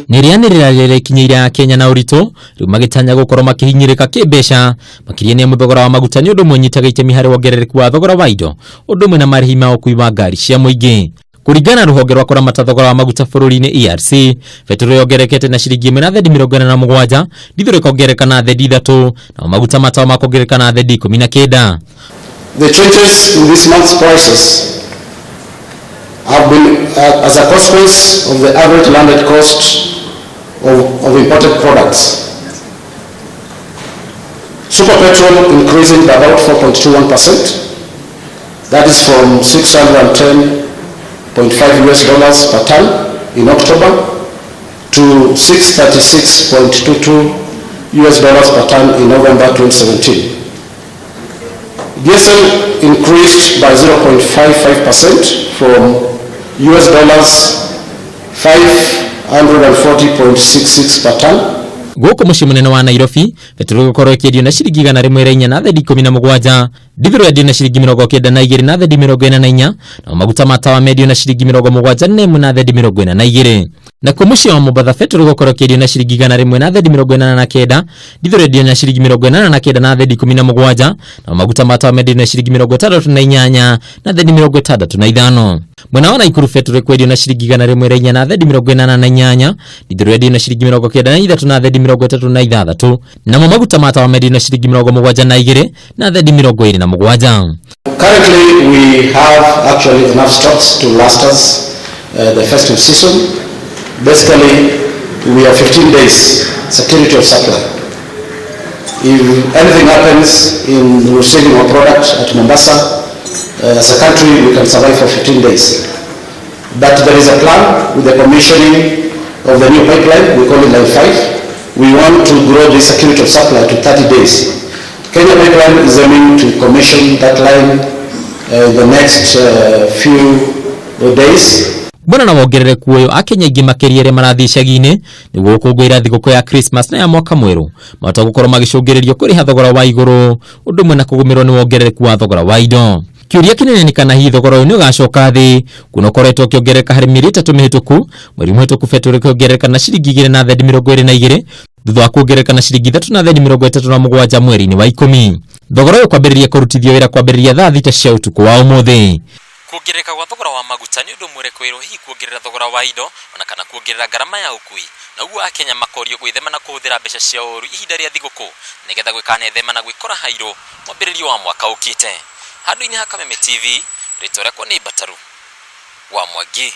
Nĩ rĩanĩrĩra rĩrĩa rĩkinyĩire Akenya na ũritũ rĩu magĩtanya gũkorwo makĩhinyĩrĩka kĩmbeca makĩria nĩ amu thogora wa maguta nĩ ũndũ ũmwe ũnyitaga itemi harĩ wongerereku wa thogora wa indo ũndũ ũmwe na marĩhi ma ũkui wa ngari cia mũingĩ. Kũringana na rũhonge rwa kũramata thogora wa maguta bũrũri-inĩ ERC, betũrũ yongererekete na ciringi ĩmwe na thendi 47, ndithũrũ ĩkongerereka na thendi ithatũ, namo maguta ma tawa makongerereka na thendi 19. The changes in this month's prices have been as a consequence of the average landed cost of imported products. Super petrol increasing by about 4.21%, that is from 610.5 US dollars per ton in October to 636.22 US dollars per ton in November 2017. Diesel increased by 0.55% from US dollars 540.66 per ton. Gũkũ mũciĩ mũnene wa Nairobi, betũrũ ĩgũkorwo ĩkĩendio na ciringi 104 na thendi 17, ndithũrũ yendio na ciringi 92 na thendi 44, namo maguta ma tawa mendio na ciringi 71 na thendi 42. Nakuo mũciĩ wa Mombatha betũrũ ĩgũkorwo ĩkĩendio na ciringi 100 na thendi 89, ndithũrũ yendio na ciringi 89 na thendi 17, namo maguta ma tawa mendio na ciringi 68 na thendi 65. Mwena wa Naikuru betũrũ ĩkwendio na ciringi 104 na thendi 88, ndithũrũ yendio na ciringi 93 na thendi 36, namo maguta ma tawa mendio na ciringi 72 na thendi 27. Currently, we have actually enough stocks to last us the festive season. Basically, we have 15 days security of supply. If anything happens in receiving our product at Mombasa, as a country, we can survive for 15 days. But there is a plan with the commissioning of the new pipeline, we call it Line 5. We want to grow the security of supply to 30 days. Kenya Pipeline is aiming to commission that line in the next few days. Mbona na wongerereku ũyũ Akenya aingĩ makĩria arĩa marathiĩ icagi-inĩ nĩguo gũkũngũĩra thigũkũ ya Christmas na ya mwaka mwerũ mahota gũkorwo magĩcũngĩrĩrio kũrĩha thogora wa igũrũ ũndũ ũmwe na kũgũmĩrwo nĩ wongerereku wa thogora wa indo. Kĩũria kĩnene nĩ kana hihi thogora ũyũ nĩ ũgacoka thĩ kuona ũkoretwo ũkĩongerereka harĩ mĩeri 3 mĩhĩtũku. Mweri mũhĩtũku betũrũ ĩkĩongerereka na ciringi 2 na thendi 22 thutha wa kuongerereka na ciringi 3 na thendi 37 mweri-inĩ wa 10. Thogora ũyũ kwambĩrĩria kũrutithio wĩra kwambĩrĩria thaa 6 cia ũtukũ wa ũmũthĩ. Kuongerereka gwa thogora wa maguta nĩ ũndũ ũmwe kwĩrwo hihi kuongerera thogora wa indo ona kana kuongerera ngarama ya ũkui, na ũguo Akenya makorio gwĩthema na kũhũthĩra mbeca cia ũru ihinda rĩa thigũkũ nĩgetha gwĩkanethema na gwĩkora hairũ mwambĩrĩrio wa mwaka ũkĩte. Handũ-inĩ ha Kameme TV, rĩtwa rĩakwa nĩ Mbataru wa Mwangi.